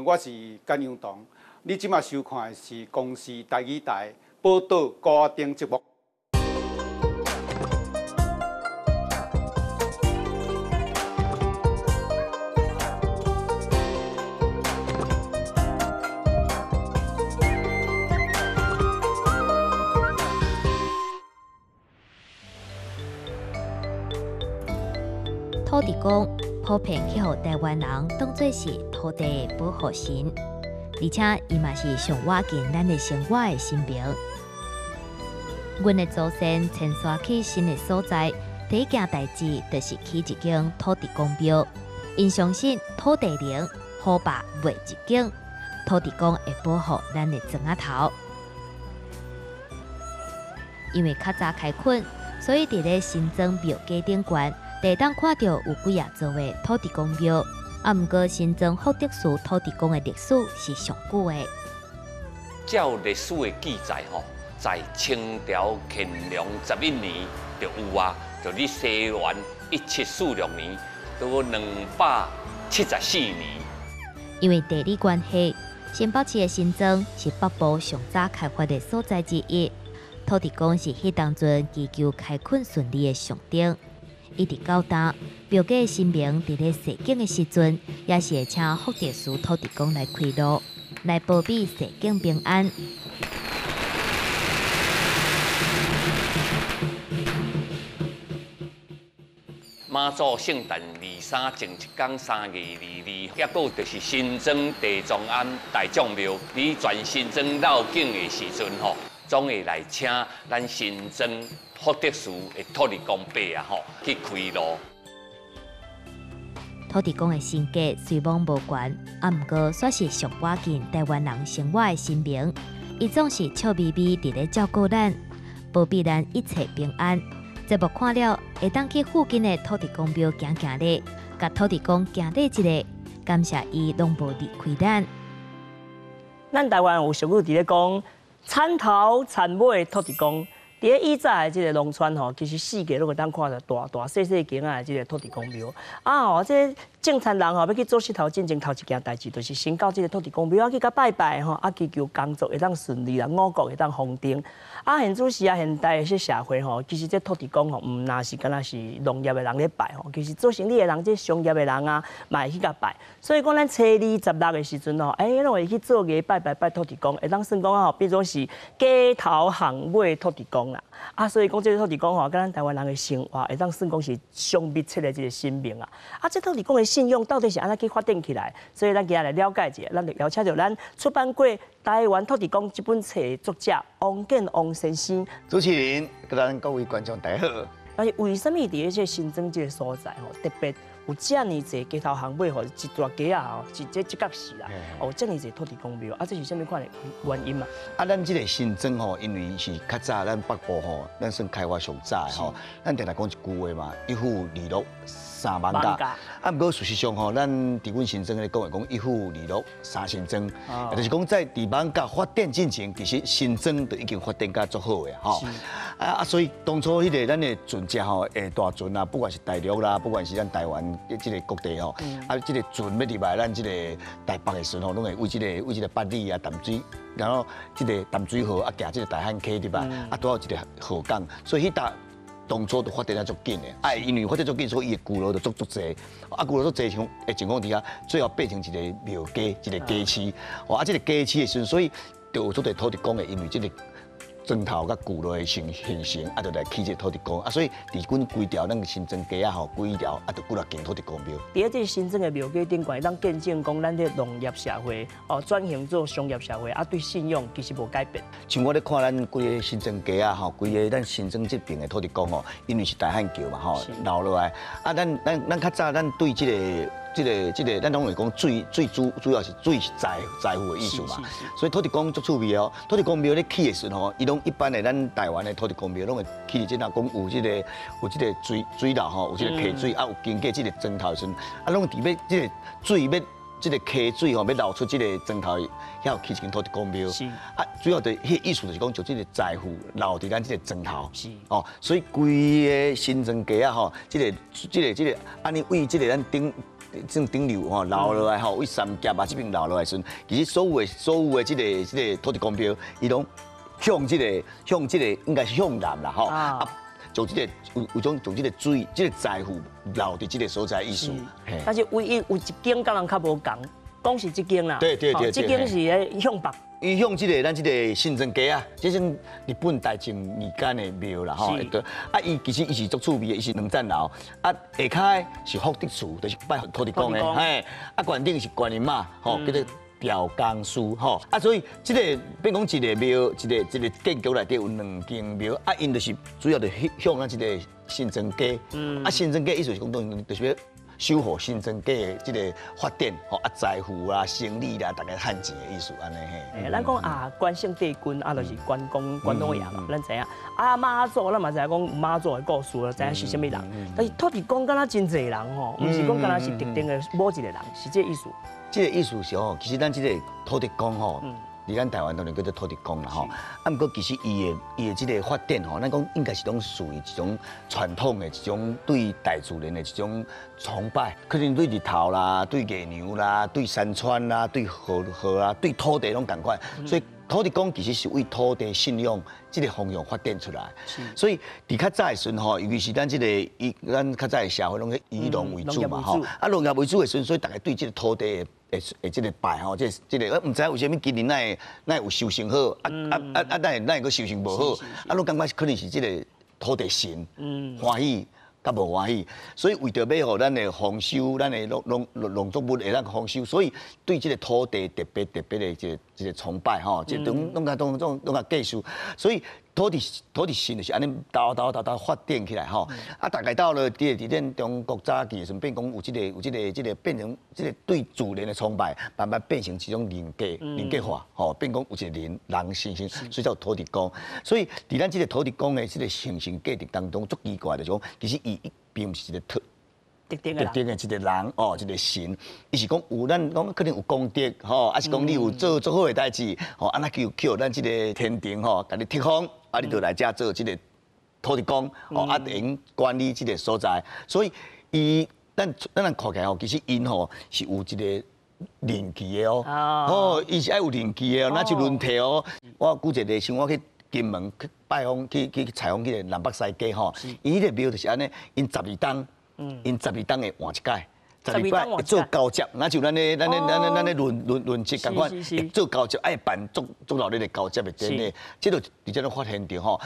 我是甘阳堂，你這馬收看的是公視台語台寶島鼓仔頂節目。土地公普遍去予台灣人當做是土地的保護神，而且伊嘛是上倚近咱的生活的神明。阮的祖先遷徙去新的所在，第一件代誌就是起一間土地公廟。𪜶相信土地靈，虎霸袂一間，土地公會保護咱的莊仔頭。因為較早開墾，所以佇咧新莊廟街頂懸，會當看著有幾仔座的土地公廟。啊，毋過新莊福德祠土地公的歷史是上久的。照歷史的記載吼，在清朝乾隆11年就有啊，就佇西元1746年，拄274年。因為地理關係，新北市的新莊是北部上早開發的所在之一。土地公是彼當陣祈求開墾順利的象徵。一直到今，廟街的神明佇咧踅境的時陣，也是會請福德祠土地公來開路，來保庇踅境平安。媽祖聖誕23前一工3月22，抑閣就是新莊地藏庵大將廟，佇全新莊繞境的時陣吼，總會來請咱新莊福德祠的土地公伯啊吼去開路。土地公的身價雖罔無懸，啊，毋過煞是上倚近台灣人生活的神明，伊總是笑眯眯佇咧照顧咱，保庇咱一切平安。節目看了，會當去附近的土地公廟行行咧，共土地公行禮一下，感謝伊攏無離開咱。咱台灣有俗語佇咧講，田頭田尾土地公。佇咧以早的這个農村吼，其實四界攏會當看著大大細細間仔的這个土地公廟。啊吼，這个種田人吼，欲去做穡頭進前頭一件代誌，就是先到這个土地公廟啊去共拜拜吼，啊祈求工作會當順利啦，五穀會當豐盛。啊，現此時啊，現代的這社會吼，其實這土地公吼，毋若是敢若是農業的人咧拜吼，其實做生意的人、這商業的人啊，嘛會去共拜。所以講，咱初二十六的時陣吼，攏會去做個拜拜拜土地公，會當算講吼，變做是街頭巷尾土地公啦。啊，所以講這个土地公吼，佮咱台灣人的生活會當算講是上密切的一個神明啊。啊，這土地公的信仰到底是按怎去發展起來？所以咱今仔來了解一下，咱就邀請著咱出版過《台灣土地公》這本冊的作者王建王先生。主持人，佮咱各位觀眾大家好。但是為啥物佇咧這个新莊這个所在吼，特別有遮爾濟街頭巷尾吼，一大街仔吼，一這這角是啦，哦，遮爾濟土地公廟，啊，這是啥物款的原因嘛？啊，咱這个新莊吼，因為是較早咱北部吼，咱算開發上早的吼，咱定定講一句話嘛，一府二鹿三艋舺。啊，毋過事實上吼，咱佇阮新莊咧講會講一府二鹿三新莊，也就是講在佇艋舺發展進前，其實新莊就已經發展甲足好的吼。啊，所以當初彼個咱的船隻吼，大船啊，不管是大陸啦，不管是咱台灣這个各地吼，啊，這个船欲入來咱這个台北的時陣吼，攏會為這个為這个八里啊淡水，然後這个淡水河啊，行這个大漢溪對吧？啊，拄好一个河港，所以彼搭當初就發展得足緊的，啊，因為發展足緊，所以伊的聚落就足足濟，啊，聚落足濟的情況底下，最後變成一個廟街，一個街市，啊，這个街市的時陣，所以就有足濟土地公的，因為這个磚頭佮聚落的形成，啊，就來起這个土地公，啊，所以佇阮規條咱新莊街仔吼，規條啊，就幾若間土地公廟。佇咧這个新莊的廟街頂懸，會當見證講咱這個農業社會哦，轉型做商業社會，啊，對信仰其實無改變。像我咧看咱規个新莊街仔吼，規个咱新莊這邊的土地公吼，因為是大漢橋嘛吼，留落來，啊，咱較早咱對這个。這个，咱攏會講水水主要是水是財富的意思嘛，所以土地公足趣味哦。土地公廟咧起的時陣吼，伊攏一般的咱台灣的土地公廟攏會起佇這若講有這个水流吼，有這个溪水，啊有經過這个磚頭的時陣，啊攏佇欲這个水欲這个溪水吼，欲流出這个磚頭，遐有起一間土地公廟。啊，主要的彼個意思就是講，將這个財富留佇咱這个磚頭。哦，所以規个新莊街仔吼，這个按呢為這个咱頂。算頂流吼流落來吼，為三峽啊這邊流落來時陣，其實所有的這個土地公廟，伊攏向這個應該是向南啦吼，啊，就這個有種將這個水，這個財富留佇這個所在意思。但是唯一有一間佮人較無仝，講是這間啦，這間是咧向北。伊向這個咱這個新莊街啊，這種日本大正年間的廟啦吼，對。啊，伊其實伊是足趣味的，伊是兩層樓，啊，下跤是福德祠，就是拜土地公的，嘿。啊，懸頂是觀音媽，吼，叫做調公司，吼。啊，所以這個變講一個廟，一個建築內底有兩間廟，啊，𪜶就是主要就向咱這個新莊街，啊，新莊街意思是講，當就是欲守護新莊街的這個發展，吼啊財富啊、生意啦，逐家趁錢的意思按呢嘿。咱講啊，關聖帝君啊，就是關公、關老爺嘛，咱知影。啊，媽祖咱嘛知影講媽祖的故事啦，知影是啥物人。但是土地公敢若真濟人吼，毋是講敢若是特定的某一個人，是這個意思。這個意思是吼，其實咱這個土地公吼，佇咱台灣當然叫做土地公啦吼。啊，毋過其實伊的這個發展吼，咱講應該是攏屬於一種傳統的一種對大自然的一種崇拜，可能對日頭啦、對月娘啦、對山川啦、對河啊、對土地攏仝款，所以土地公其實是為土地信仰這個方向發展出來。所以佇較早的時陣吼，尤其是咱這個以咱較早的社會攏以農為主嘛吼，啊農業為主的時陣，所以逐家對這個土地的會這個拜吼，這個毋知影為啥物今年哪會有收成好，啊啊啊啊，哪會閣收成無好，啊，攏感覺可能是這個土地神歡喜佮無歡喜，所以為著欲予咱的豐收，咱的農作物會當豐收，所以對這個土地特別特別的一個崇拜吼，這種攏共當種攏共繼續，所以土地神就是按呢沓沓沓沓發展起來吼，啊，大概到了佇咱中國早期的時陣，變講有這個變成這個對自然的崇拜，慢慢變成一種人格化，吼，變講有一個人形成，所以叫土地公。所以佇咱這個土地公的這個形成過程當中，足奇怪的就是講，其實伊並毋是一個特特定的特定的一個人哦，一個神，伊是講有咱講可能有功德吼，啊是講你有做足好的代誌，吼，啊那去予咱這個天庭吼，共你冊封，啊你就來遮做這個土地公，哦啊會用管理這個所在，所以伊咱看起來吼，其實𪜶吼是有一個任期的哦，哦，伊是愛有任期的哦，若是輪替哦。我舉一個例，像我去金門去拜訪，去採訪彼個南北西街吼，伊彼個廟就是按呢，𪜶12冬。𪜶十二冬會換一擺，十二擺會做交接，若像咱咧輪節仝款，會做交接，愛辦足足熱鬧的交接的典禮，這就佇這咧發現著吼。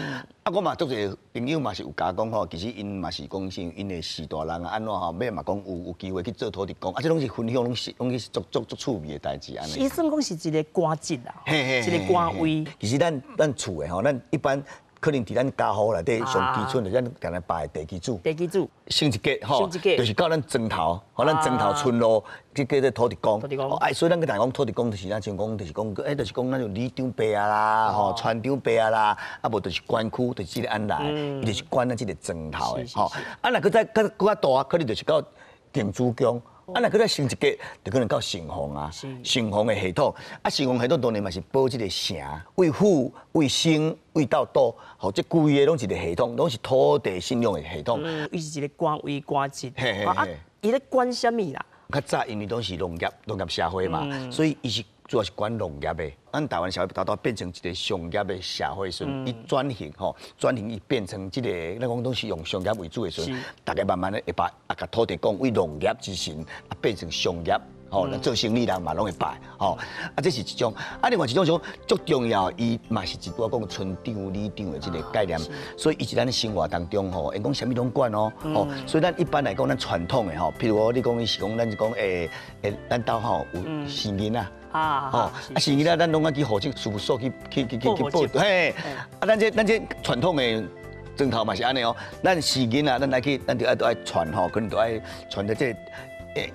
啊，我嘛足濟朋友嘛是有共我講吼，其實𪜶嘛是講是𪜶的序大人啊，按怎吼，尾嘛講有機會去做土地公，啊，這攏是分享，攏是足足足趣味的代誌按呢。伊算講是一個官職啦，一個官位。其實咱厝的吼，咱一般。可能佇咱家戶內底上基礎，就咱定定拜地基主。地基主。升一級吼，就是到咱莊頭，吼咱莊頭村落，這叫做土地公。土地公。哎，所以咱閣定講土地公，就是咱像講，就是講，欸，就是講咱就里長伯啊啦，吼，村長伯啊啦，啊無就是管區，就是這個按來，伊就是管咱這個莊頭的，吼。啊，若閣再閣閣較大，可能就是到定主宮。啊，若閣再升一級，就可能到城隍啊，城隍的系統。啊，城隍系統當然嘛是保這個城，為府、為省、為到都，吼，這規個攏是一個系統，攏是土地信仰的系統。伊是一個官位官職，啊，伊咧管啥物啦？較早因為攏是農業社會嘛，所以伊是主要是管農業的。咱台灣社會逐逐變成一個商業的社會時陣，伊轉型吼，轉型伊變成這個，咱講攏是用商業為主的時陣，逐家慢慢的會把啊，共土地公為農業之神啊變成商業，吼，做生意人嘛攏會拜，吼，啊這是一種，啊另外一種種足重要，伊嘛是一我講村長、里長的這個概念，所以伊是咱生活當中吼，會講啥物攏管哦，吼，所以咱一般來講，咱傳統的吼，譬如講你講伊是講，咱是講咱兜吼有生囡仔。啊，吼，啊生囡仔，咱攏愛去戶政事務所去報，嘿，啊，咱這傳統的莊頭嘛是按呢哦，咱生囡仔，咱愛去，咱就愛都愛傳吼，可能都愛傳著這個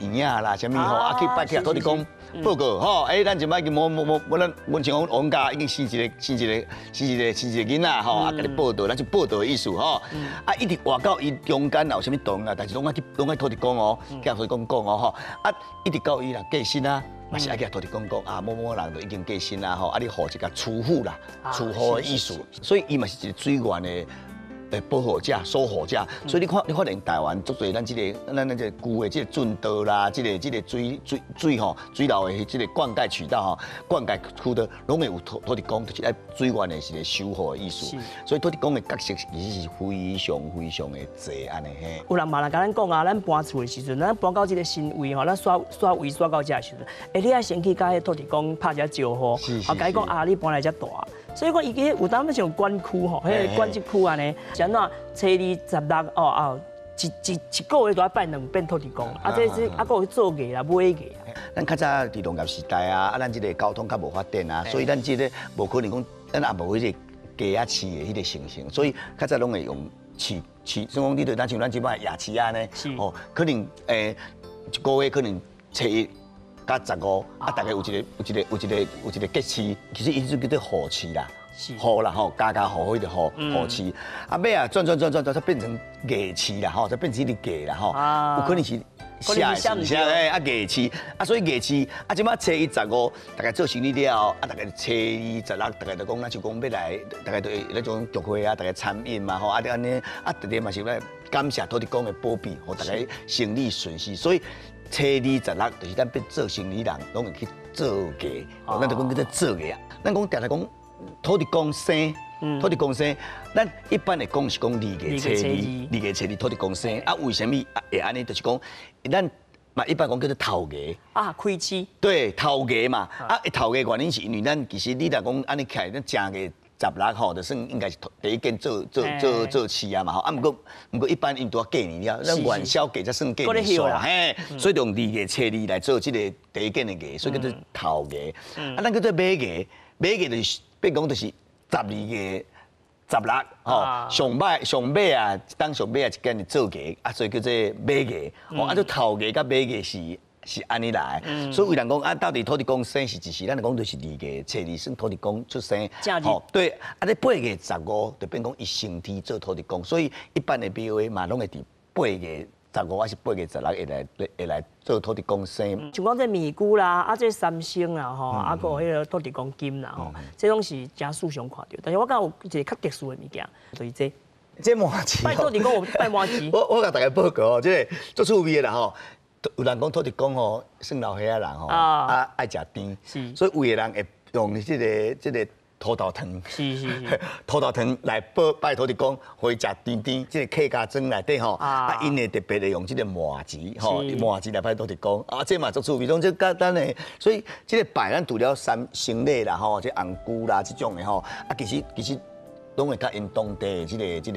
圓仔啦，啥物吼，啊去拜去土地公報告吼，欸，咱這擺去某某某，阮阮像講阮家已經生一個囡仔吼，啊，共你報到，咱就報到的意思吼，啊，一直活到伊中間有啥物重要，但是攏愛去攏愛土地公哦，去土地公講哦吼，啊，一直到伊若過身啊。嘛是愛去土地公講啊，某某人就已經過身啦吼，啊你予一個賜福啦，賜福的意思，所以伊嘛是一個水源的保護者、守護者，所以你看，你發現台灣足濟咱這个咱這个舊的這个圳道啦，這个水吼水流的這个灌溉渠道吼，灌溉渠道攏會有土地公，就是愛水源的一個守護的意思。所以土地公的角色其實是非常非常的濟按呢嘿。有人嘛來共咱講啊，咱搬厝的時陣，咱搬到這个新位吼，咱刷刷位刷到遮的時陣，欸，你愛先去共彼土地公拍一下招呼，啊，共伊講啊，你搬來遮住。所以講伊個有當像管區吼，彼个管制區按呢，是按怎？初二十六哦啊，一個月都愛拜兩遍土地公，啊這啊閣有做藝啦、買藝啊。咱較早佇農業時代啊，啊咱這个交通較無發展啊，所以咱這个無可能講，咱也無彼個雞仔飼的彼个情形，所以較早攏會用飼飼，算講你著咱像咱這擺夜市按呢，哦，可能一個月可能初一佮十五，啊，大概有一个節市，其實伊就叫做戶市啦。戶啦吼，家家戶戶彼个戶戶市，啊尾啊轉轉轉轉轉，才變成藝市啦吼，才變成彼个藝啦吼，有可能是寫是寫欸啊藝市，啊所以藝市啊這擺初一十五，大家做生意了後，啊大概初二十六，大家就講咱就講欲來，大家都會彼種聚會啊，大家餐飲嘛吼，啊按呢，啊特別嘛是來感謝土地公的保庇，予大家生意順遂，所以初二十六就是咱欲做生意人，攏會去做藝，咱就講叫做做藝啊，咱講定定講。土地公生，土地公生，咱一般會講是講二月初二，二月初二土地公生。啊，為啥物會按呢？就是講，咱嘛一般講叫做頭藝。啊，開市。對，頭藝嘛。啊，頭藝原因是因為咱其實你若講按呢起來，咱正月十六吼，就算應該是第一間做市啊嘛吼。啊，毋過一般𪜶拄仔過年了，咱元宵節才算過年煞，嘿，所以就用二月初二來做這个第一間的藝，所以叫做頭藝。啊，咱叫做尾藝，尾藝就是。變講就是十二月十六吼，上擺上尾啊，當上尾啊一間的做藝，啊，所以叫做尾藝。吼，啊，這頭藝佮尾藝是按呢來，所以有人講啊，到底土地公生是幾時？咱就講就是二月初二算土地公出生。吼，對，啊，這八月十五就變講伊升天做土地公，所以一般的廟會嘛攏會佇八月十五還是八月十六會來做土地公生。像講這麵龜啦，啊這三牲啦，吼，啊閣有彼个土地公金啦，吼，這攏是誠時常看著。但是我感覺有一个較特殊的物件，就是這。這麻糍。拜土地公有拜麻糍。我共大家報告哦，這个足趣味的啦吼。有人講土地公吼，算老歲仔人吼，啊愛食甜，所以有的人會用這个土豆糖，土豆糖來拜拜土地公，予伊食甜甜。這个客家莊內底吼，啊，𪜶會特別會用這个麻糍吼，麻糍來拜土地公，啊，這嘛足趣味，攏足簡單的。所以這个拜咱除了三牲禮啦吼，這紅龜啦這種的吼，啊，其實攏會佮𪜶當地的這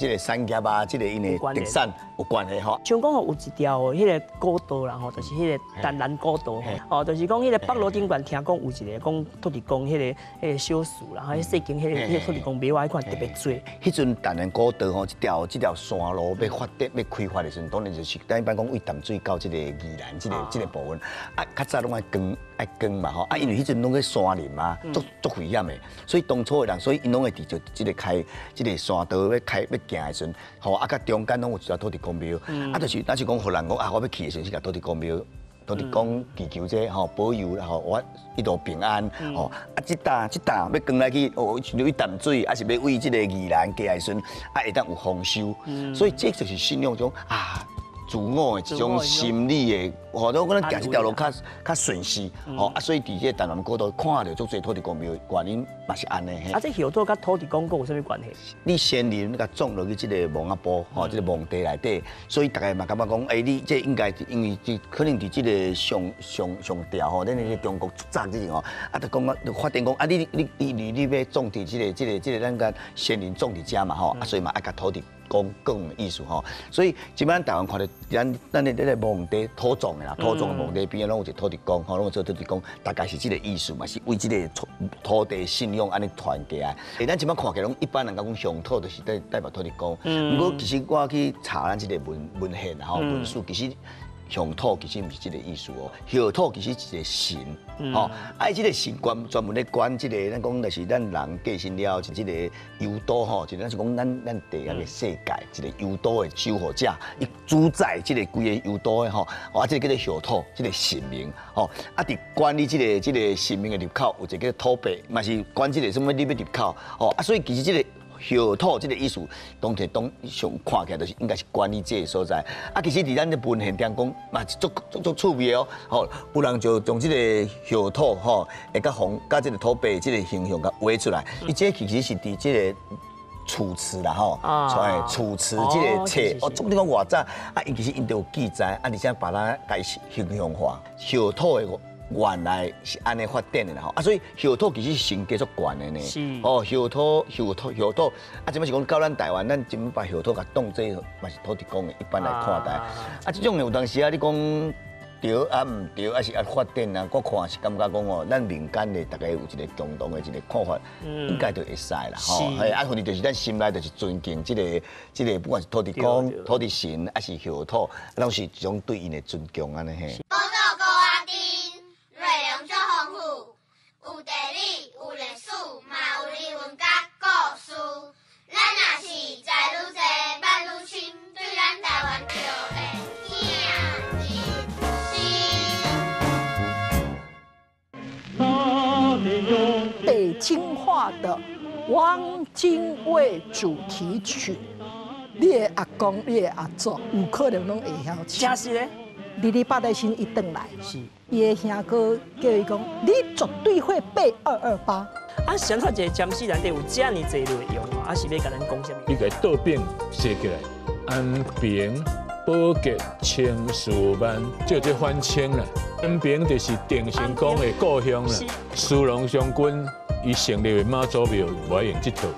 个產業啊，這个𪜶的特產有關係吼。像講吼，有一條彼个古道啦吼，就是彼个陳蘭古道吼，就是講彼个北螺頂懸聽講有一个講土地公彼个小祠啦，彼細間彼个土地公廟啊，彼款特別濟。彼陣陳蘭古道吼，這條山路欲發展欲開發的時陣，當然就是咱一般講為淡水到這个宜蘭這个部分，啊，較早攏愛耕愛耕嘛吼，啊，因為彼陣攏咧山林嘛，足危險的，所以當初的人，所以𪜶攏會佇就這个開這个山道欲開欲行的時陣，吼啊，佮中間攏有一條土地公廟，啊，就是咱是講予人講啊，我欲去的時陣是共土地公廟，土地公祈求這吼保佑啦吼，我一路平安吼。啊，這搭欲扛來去哦，像為淡水，還是欲為這个宜蘭過來的時陣，啊，會當有豐收。所以這就是信仰中啊。自我的一種心理的，吼，我可能行這條路較順勢，吼啊，所以佇這個陳蘭古道看著足濟土地公廟，原因嘛是按呢。啊，這後土佮土地公閣有啥物關係？你先人共種落去這个墓仔埔，吼，這个墓地內底，所以大家嘛感覺講，欸，你這應該因為這可能佇這个上上上朝吼，咱那個中國早之前吼，啊，就講啊，就發展講啊，你欲種佇這個咱共先人種佇遮嘛吼，啊，所以嘛愛共土地公講的意思吼，所以這擺咱台灣看著咱的這个墓地土葬的啦，土葬的墓地邊仔攏有一個土地公，吼，攏有做土地公，大概是這个意思嘛，是為這个土地信仰按呢傳過來。欸，咱這擺看起來攏一般人講鄉土就是代表土地公，毋過其實我去查咱這个文獻吼文史，其實鄉土其實毋是這个意思哦，後土其實是一個神，吼，啊，這个神專門咧管這个，咱講就是咱人過身了後，是這個幽島吼，就咱是講咱地下个世界，一個幽島的守護者，伊主宰這個規个幽島的吼，啊，這个叫做後土，這個神明，吼，啊，佇管理這個神明的入口，有一個叫土伯，嘛是管這個啥物你欲入口，吼，啊，所以其實這個。后土這个意思，當提當上看起來就是應該是管理這个所在。啊，其實佇咱的文獻中講嘛，足足足趣味哦。吼，有人就將這个后土吼，會佮風佮這个土伯這个形象共畫出來。伊這其實是佇這个楚辭啦吼，哎，楚辭這个冊，哦，總你講偌早，啊，伊其實𪜶都有記載，啊，而且把它共形象化，後土的原來是按呢發展的啦吼，啊，所以後土其實是身價足懸的呢。哦，後土、後土、後土，啊，這擺是講到咱台灣，咱這擺把後土共當做嘛是土地公的，一般來看待。啊，這種的有當時啊，你講對啊毋對，啊是啊發展啊，我看是感覺講哦，咱民間的大家有一個共同的一個看法，應該就會使啦吼。嘿，啊，問題就是咱心內就是尊敬這个，不管是土地公、土地神，還是後土，攏是一種對𪜶的尊重按呢嘿。寶島高仔頂，內容足豐富，有地理，有歷史，嘛有人文佮故事。咱若是知愈濟，捌愈深，對咱台灣就會疼一心。北京話的汪精衛主題曲，你的阿公、你的阿祖有可能攏會曉唱。真是咧，二二八的時伊轉來，是伊的兄哥叫伊講：你絕對會背228。啊，想看一个占筮內底有遮爾濟內容啊，是欲共咱講啥物？伊共倒反寫起來，安平、寶傑、千樹萬，這這反清啦。安平就是鄭成功的故鄉啦。蘇龍將軍伊成立的媽祖廟，無愛用這套，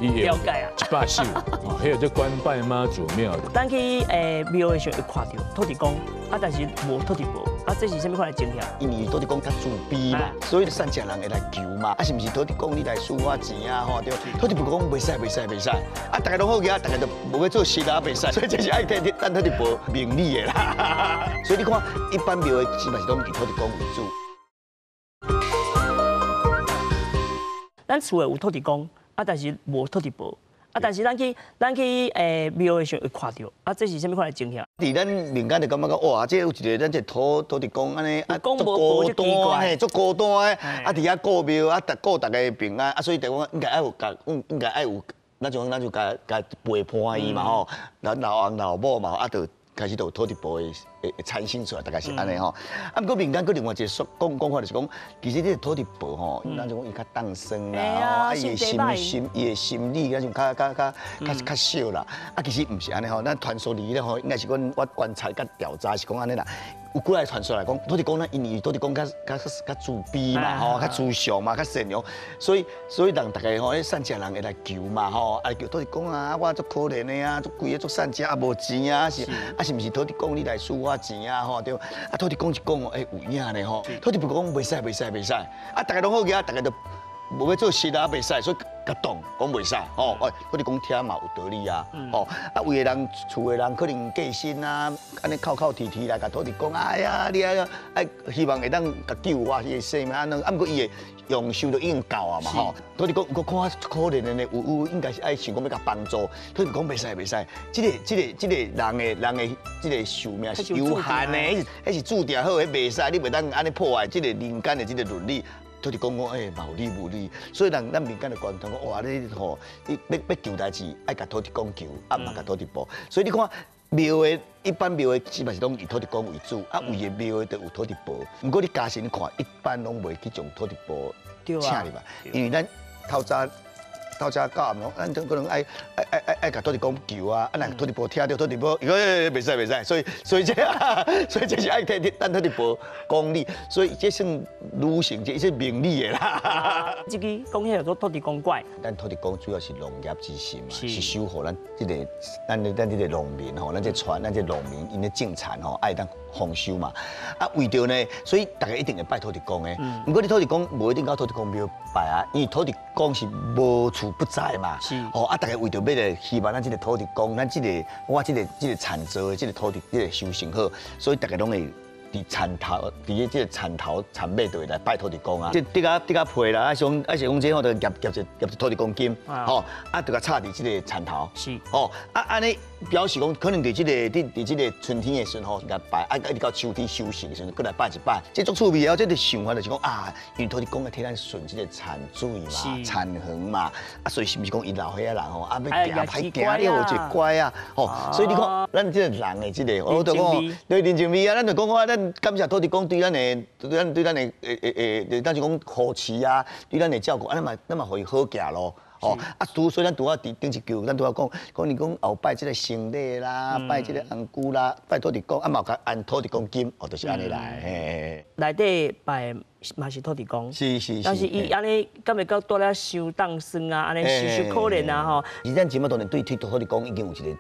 伊用100首，哦，彼個做官拜媽祖廟。咱去廟的時候會看著土地公，啊，但是無土地婆，啊，這是啥物款的情形？因為土地公較慈悲嘛，所以善食人會來求嘛，啊，是毋是土地公你來輸我錢啊？吼對，土地婆講袂使袂使袂使，啊，逐家攏好額，逐家都無欲做事啊，袂使，所以這是愛替等土地婆明理的啦。所以你看，一般廟的基本是攏以土地公為主。咱厝內有土地公，啊，但是無土地婆。啊！但是咱去廟的時候會看著，啊，這是啥物款的情形？佇咱民間就感覺講，哇，這有一個咱這土地公按呢，啊，足孤單嘿，足孤單的，啊，佇遐顧廟，啊，顧逐家平安，啊，所以就講應該愛有共，應該愛有，咱就講咱就共陪伴伊嘛吼，咱老翁老母嘛，啊，就開始就有土地婆的產生出來，大概是按呢吼。啊，毋過民間閣另外一個說講法就是講，其實這個土地婆吼，咱就講伊較當生啦，啊，伊的心理，敢像較少啦。啊，其實毋是按呢吼，咱傳說裡咧吼，應該是講我觀察佮調查是講按呢啦。有幾个傳說來講，土地公咱因為土地公較慈悲嘛吼，較慈祥嘛，較善良，所以人逐家吼，彼善食人會來求嘛吼，啊求土地公啊，我足可憐的啊，足規个足散食啊，無錢啊，是啊是毋是土地公你來輸我錢啊吼對，啊土地公一講哦，欸有影呢吼，土地婆講袂使袂使袂使，啊逐家攏好額，逐家都無欲做事啊，袂使，所以共擋講袂使吼，哎土地公聽嘛有道理啊，吼啊有的人厝的人可能過身啊，按呢哭哭啼啼來共土地公，哎呀你啊愛希望會當共救我彼个生命按怎，啊毋過伊的陽壽都已經到啊嘛吼，土地公有閣看可憐的呢，有應該是愛想講欲共幫助，土地公袂使袂使，這個人的這個壽命是有限的，彼是注定好，彼袂使，你袂當按呢破壞這個人間的這個倫理。土地公講，欸，嘛有理無理，所以人咱民間的傳統講，哇，你吼，你欲求代誌，愛共土地公求，啊，嘛共土地婆。所以你看廟的，一般廟的基本是攏以土地公為主，啊，有的廟的就有土地婆。毋過你家神看，一般攏袂去將土地婆請入來，因為咱透早到暗攏，咱可能愛共土地公求啊，啊，若土地婆聽著土地婆，伊講欸袂使袂使，所以這是愛替等土地婆講理，所以這算女性，這是明理的啦。這个講起來做土地公怪，咱土地公主要是農業之神嘛，是守護咱這个咱這个農民吼，咱這村咱這農民𪜶咧種田吼，愛當豐收嘛。啊，為著呢，所以大家一定會拜土地公的。毋過你土地公無一定到土地公廟拜啊，因為土地公是無處不在嘛。是。吼啊，大家為著欲來希望咱這个土地公，咱這个我這个田做的這个土地，這个收成好，所以大家攏會佇田頭，佇這个田頭田尾就會來拜土地公啊。這這個皮啦，啊是講這吼，就夾一土地公金，吼，啊就共插佇這个田頭。是。吼，啊按呢。表示讲，可能伫这个春天的时阵吼，共拜，啊，一直到秋天收成的时阵，阁来拜一摆。这足趣味哦，这个想法就是讲啊，因为土地公会替咱顺这个田水嘛、田园嘛，啊，所以是毋是讲伊老岁仔人吼，啊，欲行歹行了有一个拐仔，吼，所以你看，咱这个人的这个，我就讲，对人情味啊，咱就讲啊，咱感谢土地公对咱的、对咱、对咱的、诶诶诶，咱是讲护持啊，对咱的照顾，啊，咱嘛予伊好行路。哦，啊，所以咱拄仔伫顶一句，咱拄仔讲，讲你讲后拜这个生理啦，拜这个红龟啦，拜土地公，啊嘛有共按土地公金，哦，就是按呢来，嘿。内底拜嘛是土地公，但是伊按呢，敢会到蹛了伤冻酸啊，按呢伤伤可怜啊吼。其实咱这马当然对土地公已经有一个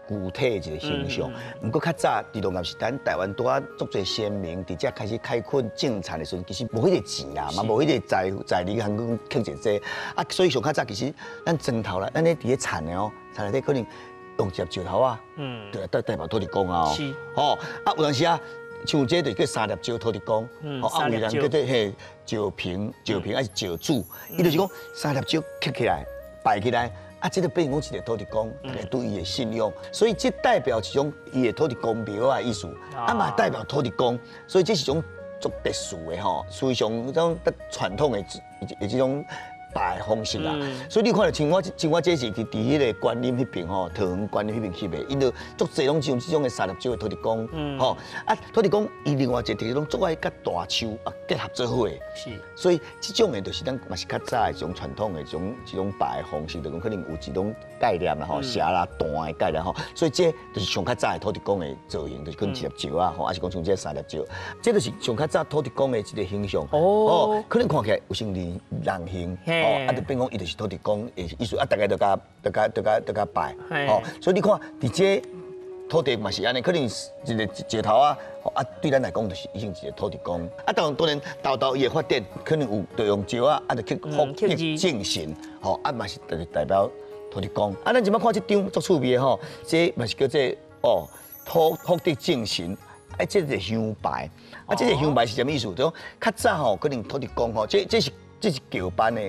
具体的一个形象，毋过较早伫农业时代，台湾拄仔足济先民伫遮开始开垦种田的时阵，其实无彼个钱啦，嘛无彼个财财力通讲刻一这啊，所以上较早其实咱砖头啦，咱咧伫咧田的哦，田内底可能用一粒石头啊，对，代表土地公啊，吼，啊有当时啊，像这就叫三粒石土地公，吼，啊有人叫做嘿石屏、石屏还是石柱，伊就是讲三粒石刻起来摆起来。啊，这个变成讲一个土地公，大家对伊的信仰，所以这代表一种伊的土地公庙的意思，啊嘛代表土地公，所以这是一种足特殊的吼，属于上这种传统的这种拜方式啦。所以你看著像我这是伫彼个观音彼边吼，桃园观音彼边翕的，𪜶就足济拢是用这种的三粒石的土地公，吼啊土地公伊另外一个特色拢足爱佮大树啊结合做伙，所以这种的就是咱嘛是较早的这种传统的这种拜方式，就讲可能有一种概念啦吼，斜啦弹的概念吼，所以这就是上较早的土地公的造型，就是可能一粒石仔吼，还是讲像这三粒石，这就是上较早土地公的一个形象哦，可能看起来有像人人形，哦，啊就变讲伊就是土地公的意思，啊，大家就共拜，哦，所以你看伫这土地嘛是按呢，可能一个石头仔，啊，对咱来讲就是已经一个土地公。啊，当然，沓沓伊的发展，可能有就用石仔，啊，就去福德正神，吼，啊嘛是就是代表土地公。啊，咱这马看这张足趣味的吼，这嘛是叫做哦土福德正神，啊，这个香牌，啊，这个香牌是啥物意思？就讲较早吼，可能土地公吼，这是轿班的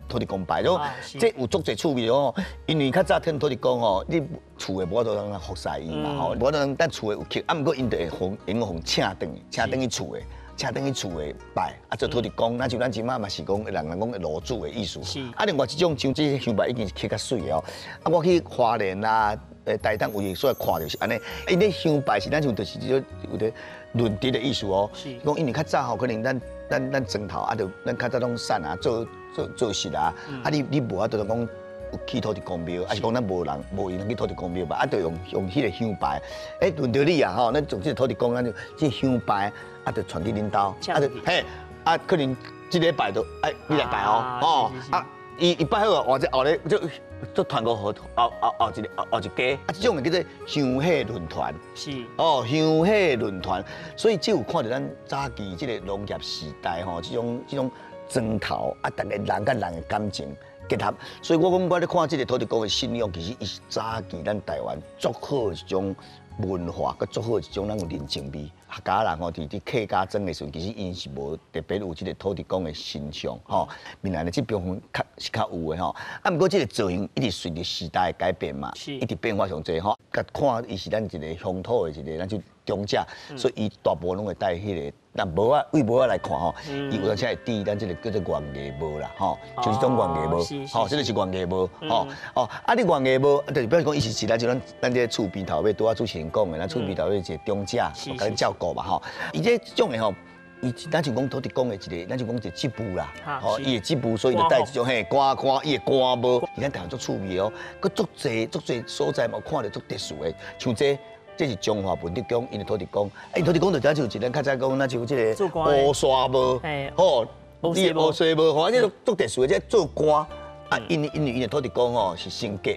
土地公牌，就这有足济趣味哦。因为较早听土地公吼，你厝的无法度通服侍伊嘛吼，无法度咱厝的有客，啊，毋过𪜶就会予𪜶予请转去，请转去厝的，请转去厝的拜，啊做土地公，咱像咱这马嘛是讲人人讲炉主的意思。啊，另外这种像这香牌已经是刻较媠的哦。啊，我去花莲啊，台东有时所看著是按呢，𪜶咧香牌是咱像就是这种有咧轮值的意思哦。讲因为较早吼，可能咱砖头啊，就咱较早拢散啊，做做做实啊，啊你无法度讲去土地公庙，还是讲咱无人无闲去土地公庙吧，啊，就用彼个香牌，欸，轮著你啊吼，咱从这个土地公，咱就这香牌啊，就传伫恁兜，啊就嘿，啊可能这礼拜就哎你来拜哦，哦啊，伊拜好啊，或者后日就就传过后后后后一个后后一家，啊，这种的叫做香火轮传，哦，香火轮传，所以这有看著咱早期这个农业时代吼，这种砖头啊，逐个人佮人的感情结合，所以我讲我咧看这个土地公的信仰，其实伊是早期咱台湾足好的一种文化，佮足好的一种咱有人情味。客家人吼，伫客家庄的时阵，其实𪜶是无特别有这个土地公的神像吼。闽南的这部分较是较有的吼。啊，毋过这个造型一直随著时代的改变嘛，一直变化上济吼。佮看伊是咱一个乡土的一个，咱就长者，所以伊大部分拢会戴彼个。那帽仔对帽仔来看吼，伊有当时会戴咱这个叫做圆额帽啦，吼，就是这种圆额帽，吼，这个是圆额帽，吼，哦，啊，你圆额帽，就是表示讲伊是咱就咱这厝边头尾拄仔主持人讲的，咱厝边头尾一个长者，共你照顾嘛，吼，伊这种的吼，伊咱就讲土地公的一个，咱就讲一个职务啦，吼，伊的职务，所以就戴这种嘿官官，伊的官帽，伫咱台湾足趣味哦，阁足济足济所在嘛，看著足特殊的，像这。这是彰化文德宫，𪜶的土地公，啊，𪜶土地公就像一咱较早讲，咱像这个乌纱帽，吼，你乌纱帽，吼，这足特殊的，这做官啊，因为𪜶的土地公吼是神格，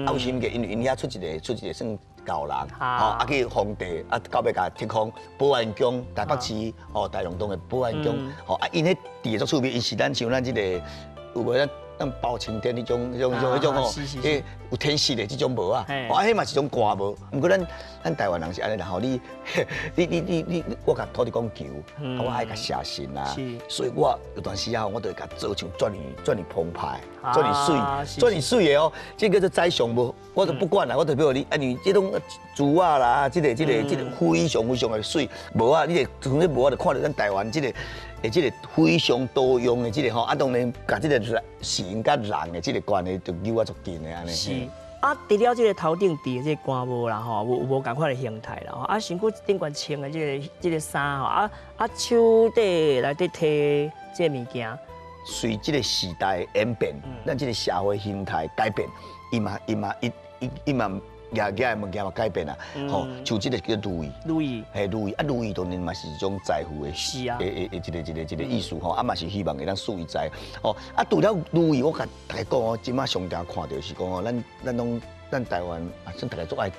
啊，为啥物因为𪜶遐出一个算高人，吼，啊去封地，啊到尾共提空保安宫，台北市吼大龙峒的保安宫，吼，啊，𪜶彼伫足趣味，伊是咱像咱这个有无咱咱包青天彼种、彼种、彼种吼，欸有天色的这种帽仔，啊，彼嘛是种官帽。毋过咱台湾人是按呢啦吼，你、你、你、你、你，我共土地公求，啊，我爱共写神啊，所以我有段时啊，我就会共做像遮尔遮尔澎湃，遮尔媠，遮尔媠的哦。这叫做宰相帽，我就不管啦，我就比如你，啊，你这种珠仔啦，这个、这个、这个非常非常的媠帽仔，你会从这帽仔就看著咱台湾这个。的这个非常多样的这个吼，啊，当然共这个神佮人的这个关系就扭啊足近的按呢。是啊，除了这个头顶戴的这个官帽啦吼，有无仝款的形态啦吼，啊，身躯顶悬穿的这个衫吼，啊手底内底提这个物件，随这个时代演变，咱这个社会形态改变，伊嘛伊嘛伊伊伊嘛。举的物件嘛改变啊，吼，像这个叫如意，如意，嘿，如意啊，如意当然嘛是一种财富的，是啊，的一个意思吼，啊嘛是希望会当赐予财，吼，啊除了如意，我共大家讲哦，这马上常看著是讲哦，咱拢咱台湾啊，算大家足爱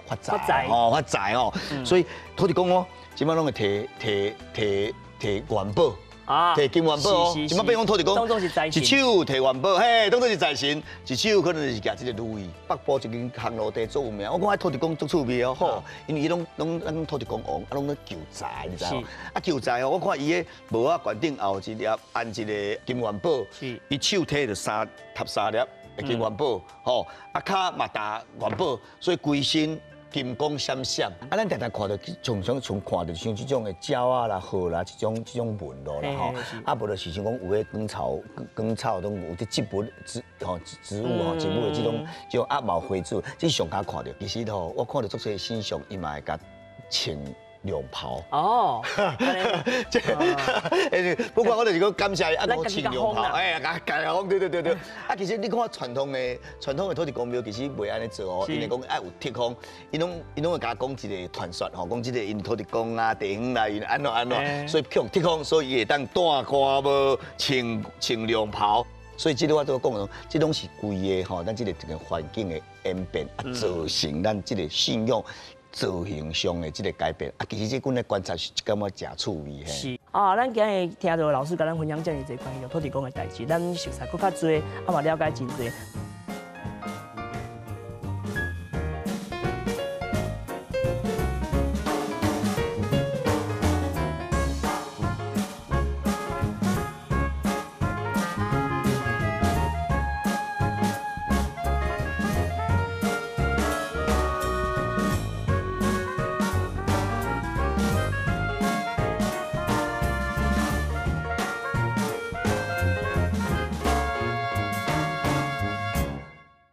发财，吼，发财哦，所以土地公哦，这马拢会提提提提元宝。啊，提金元宝哦，这马变讲土地公，一手提元宝，嘿，当作是财神，一手可能就是举这个如意。北部一间烘炉地足有名，我讲彼土地公足趣味哦，吼，因为伊拢拢咱土地公王，啊拢咧求财，你知无？啊求财哦，我看伊的帽仔悬顶也有一粒按一个金元宝，伊手提著三沓三粒的金元宝，吼，啊跤嘛踏元宝，所以规身金光闪闪，啊，咱定定看著，常常像看著像这种的鸟仔啦、鹤啦，这种纹路啦吼，啊，无就是像讲有彼光草、光草拢有这植物、植吼植物吼植物的这种鸭毛花子，这上较看著。其实吼，我看著足济神像，伊嘛会共穿龙袍。哦，这，不管我就是讲感谢伊，啊，我穿龙袍，哎，共共讲，对对对对。啊，其实你看传统的土地公庙，其实袂按呢做哦，因为讲爱有剔风，𪜶拢会共讲一个传说吼，讲这个𪜶土地公啊，地方来𪜶按怎按怎，所以去予剔风，所以伊会当戴官帽，穿穿龙袍。所以这个我都讲，这拢是规个吼，咱这个整个环境的演变啊，造成咱这个信仰造型上的这个改变啊，其实这阮咧观察是感觉诚趣味嘿。是啊，咱今日听著老师共咱分享遮尔济关于土地公的代志，咱熟悉阁较济，啊嘛了解真济。